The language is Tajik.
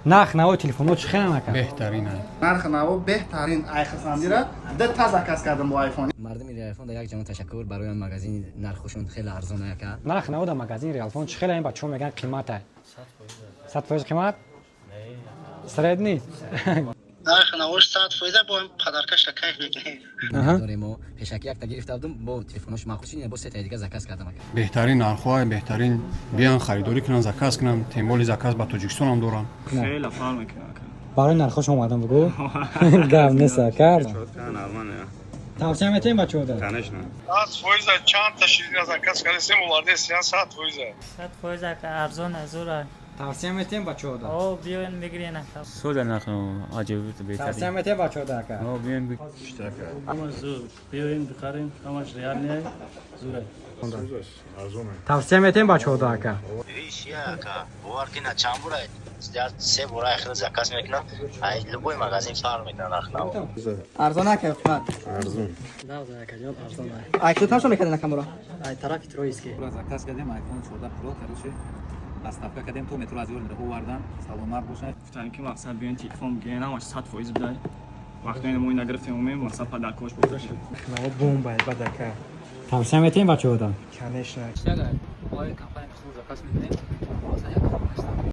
Нарх наво телефонҳо чӣ хела нака? Беҳтарин. Нархи наво беҳтарин. Айхасандира ду та заказ кардам бо айфон. Мардуми Реалфон дар як ҷаҳон ташаккур барои он магазини, нархошон хеле арзон яка. Нарх наво дар магазини Реалфон чӣ хела? Ин бачаҳо мегӯянд, қимата, 100% қимат, средний. Нархи навош 100%, бо подаркашта кайф мекунем. Дорем мо пешакӣ якта гирифта будум, бо телефонош маъқул шид, бо сетаи дига заказ кардам, ака. Беҳтарин нархҳо, беҳтарин. Биён, харидорӣ кунанд, заказ кунанд, тем более заказ ба Тоҷикистонам доранд. Хеле фарқ мекунад. Барои нархош омадам, бугӯ, гап нест, ака. Тавсия метаҳем бачаҳода? Конечно. 100%. Чанд та ширина заказ кардем, овардем, 100%. 100%, ака, арзон, зура. Тавсия метаҳем бачаҳода? О, биёен, бигирен, ака. Сода нархо аҷиб беҳтарин. Тавсия метаҳем бачаҳода, ака? О, биён. Ҳамаш зур, биёен, бихарем, ҳамаш реальный, зура. Тавсия метаҳем бачаҳода, ака? Ака, бовар кина, чанд бора, се бора хеле заказ мекунам, ай любой магазин фарқ мекунад нарх наво. Арзон, ака, қимат? Арзон. Акаҷон, арзон. Ай куҷо тамошо мекардин, акаморо? Ай тарафи Троицкий. Заказ кардем айфон 14 Pro, короче, доставка кардем то метро, аз ёр овардан. Саломат бошанд. Гуфтан ки мақсад биёен, телефон бигирен, ҳамаш 100% бидай. Вақте мо нагирифтем, омем, мақсад подаркош буда шуд. Наво бомба бадака. Тавсия метаҳем бачаҳода? Конечно. Компания заказ мекунем.